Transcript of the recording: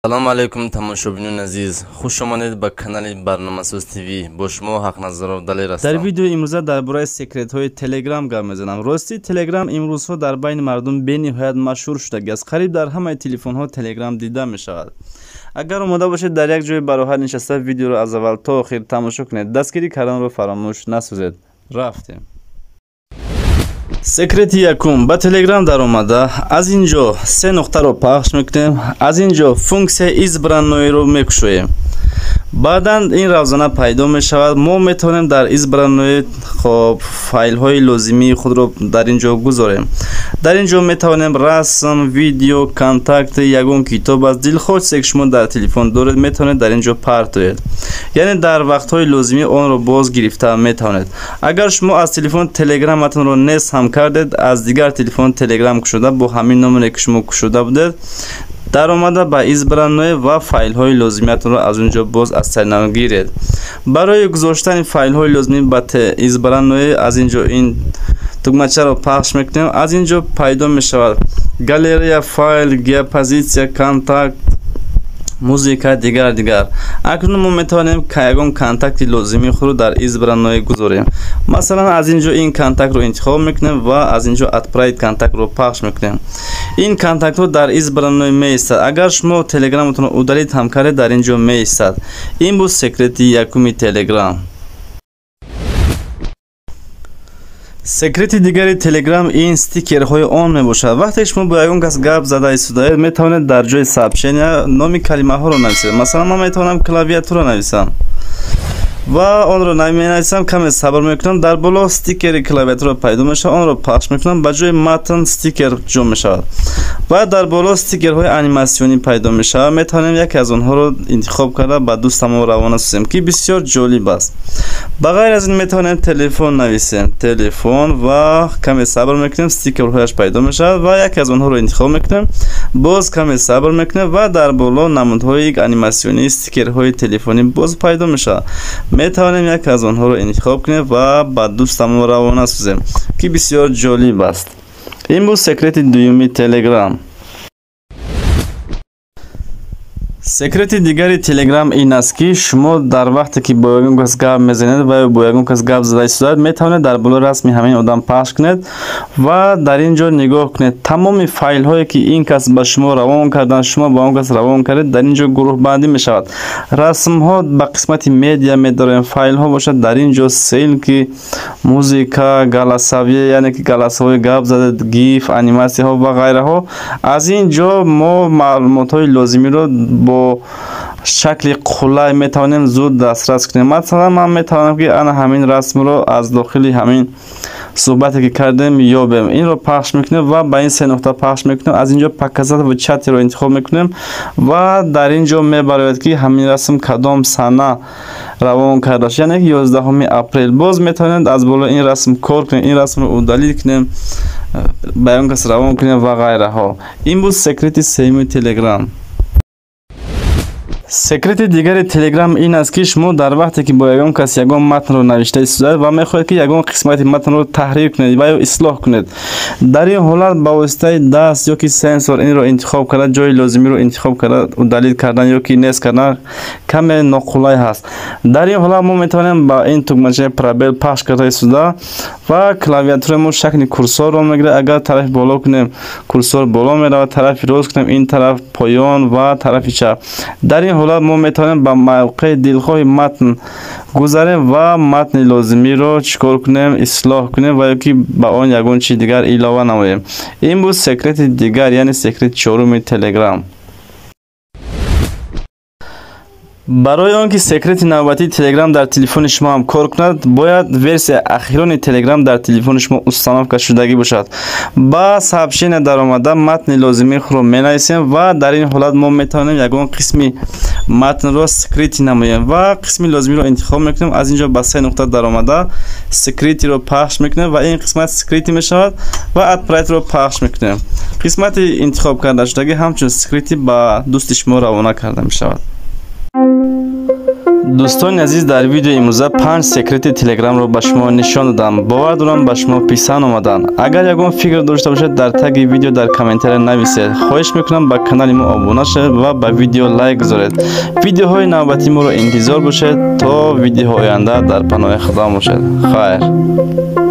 Салом алейкум, тамошобинони азиз, хуш омадед ба канали Барномасоз ТВ. Бо шумо Ҳақназаров Далер ҳастам. Дар видеои имрӯза дар бораи секретҳои Телеграм гап мезанам. Ростӣ, Телеграм имрӯзҳо дар байни мардум бениҳоят машҳур шудагиаст. Қариб дар ҳамаи телефонҳо Телеграм дида мешавад. Агар омода бошед, дар як ҷои бароҳат нишаста видеоро аз аввал то охир тамошо кунед. Дастгирӣ карданро фаромӯш насозед. Рафтем. Секрети якум: ба Телеграм даромада, аз ин ҷо се нуқтаро пахш мекунем, аз ин ҷо функсияи избранное ро мекушоем. Баъдан ин равзана пайдо мешавад. Мо метавонем дар избранное, хоб, файлҳои лозимии худро дар ин ҷо гузорем. Дар ин ҷо метавонем расм, видео, контакт, ягон китоб, аз дилхоҳ чизе ки шумо дар телефон доред, метавонед дар ин ҷо партоед, яъне дар вақтҳои лозимӣ онро боз гирифта метавонед. Агар шумо аз телефон Телеграматонро нест ҳам кардед, аз дигар телефон Телеграм кушода, бо ҳамин номере ки шумо кушода будед даромада, ба избранное ва файлҳои лозимиятонро аз он ҷо боз аз сари нав гиред. Барои гузоштани файлҳои лозимӣ ба избранное аз ин ҷо ин тугмачаро пахш мекунем. Аз ин ҷо пайдо мешавад галерея, файл, геопозитсия, контакт, музыка, дигар дигар. Акнун мо метавонем ягон контакти лозимии худро дар избранное гузорем. Масалан, аз ин ҷо ин контактро интихоб мекунем ва аз ин ҷо отправить контактро пахш мекунем. Ин контактҳо дар избранное меистад. Агар шумо Телеграматонро удалить ҳам кардед, дар ин ҷо меистад. Ин буд секрети якуми Телеграм. Секрети дигари Телеграм ин стикерҳои он мебошад. Вақте шумо бо ягон кас гап зада истодаед, метавонед дар ҷои сообщения номи калимаҳоро нависед. Масалан, ман метавонам клавиатура нависам ва онро менависам. Каме сабр мекунам, дар боло стикери клавиатура пайдо мешавад. Онро пахш мекунам, ба ҷои матн стикер ҷо мешавад ва дар боло стикерҳои аниматсионӣ пайдо мешавад. Метавонем яке аз онҳоро интихоб карда, ба дӯстамон равона созем, ки бисёр ҷолиб аст. Ба ғайр аз ин, метавонем телефон нависем, телефон, ва каме сабр мекунем, стикерҳояш пайдо мешавад ва яке аз онҳоро интихоб мекунем. Боз каме сабр мекунем ва дар боло намудҳои аниматсионии стикерҳои телефонӣ боз пайдо мешавад. Метавонем яке аз онҳоро интихоб кунем ва ба дӯстамон равона созем, ки бисёр ҷолиб аст. Ин буд секрети дуюми Телеграм. Секрети дигари Телеграм ин аст, ки шумо дар вақте ки бо ягон кас гап мезанед ва бо ягон кас гап зада истодаед, метавонед дар болои расми ҳамин одам пахш кунед ва дар ин ҷо нигоҳ кунед: тамоми файлҳое ки ин кас ба шумо равон кардан, шумо ба он кас равон кардед, дар ин ҷо гурӯҳбандӣ мешавад. Расмҳо ба қисмати медиа медорем, файлҳо бошад, дар ин ҷо ссылки, музыка, голосовые, яъне ки голосовой гап задед, гиф, аниматсияҳо ва ғайраҳо. Аз ин ҷо мо маълумотҳои лозимиро бо шакли қулай метавонем зуд дастрас кунем. Масалан, ман метавонам, ки ана ҳамин расмро аз дохили ҳамин суҳбате ки кардем ёбем. Инро пахш мекунем ва ба ин се нуқта пахш мекунем, аз ин ҷо показать в чате ро интихоб мекунем ва дар ин ҷо мебарояд, ки ҳамин расм кадом сана равон карда шуд, яъне ки 11-уми апрел. Боз метавонед аз болои ин расм кор кунем, ин расмро удалить кунем, ба ягон кас равон кунем ва ғайраҳо. Ин буд секрети сеюми Телеграм. Секрети дигари Телеграм ин аст, ки шумо дар вақте ки бо ягон кас ягон матнро навишта истодаед ва мехоҳед, ки ягон қисмати матнро таҳрир кунед ва ё ислоҳ кунед, дар ин ҳолат ба воситаи даст ё ки сенсор инро интихоб карда, ҷои лозимиро интихоб карда, удалить кардан ё ки нест кардан каме ноқулай ҳаст. Дар ин ҳолат мо метавонем ба ин тугмачаи пробел пахш карда истода ва клавиатураи мо шакли курсорро мегирад. Агар тарафи боло кунем, курсор боло меравад, тарафи рост кунем, ин тараф поён ва тарафи чап. Дар ин ҳолат мо метавонем ба мавқеи дилхоҳи матн гузарем ва матни лозимиро чӣ кор кунем? Ислоҳ кунем ва ё ки ба он ягон чизи дигар илова намоем. Ин буд секрети дигар, яъне секрети чоруми Телеграм. Барои он ки секрети навбатии Телеграм дар телефони шумо ҳам кор кунад, бояд версияи ахирони Телеграм дар телефони шумо установка шудагӣ бошад. Ба сообщения даромада, матни лозимии худро менависем ва дар ин ҳолат мо метавонем ягон қисми матнро скрытый намоем ва қисми лозимиро интихоб мекунем. Аз ин ҷо ба се нуқта даромада, скрытый ро пахш мекунем ва ин қисмат скрытый мешавад ва отправить ро пахш мекунем. Қисмати интихоб кардашудагӣ ҳамчун скрытый ба дӯсти шумо равона карда мешавад. Дӯстони азиз, дар видеои имрӯза панҷ секрети Телеграмро ба шумо нишон додам. Бовар дорам, ба шумо писанд омаданд. Агар ягон фикр дошта бошед, дар таги видео дар комментария нависед. Хоҳиш мекунам, ба канали мо обуна шавед ва ба видео лайк гузоред. Видеоҳои навбатии моро интизор бошед. То видеоҳои оянда дар паноҳи Худо бошед. Хайр.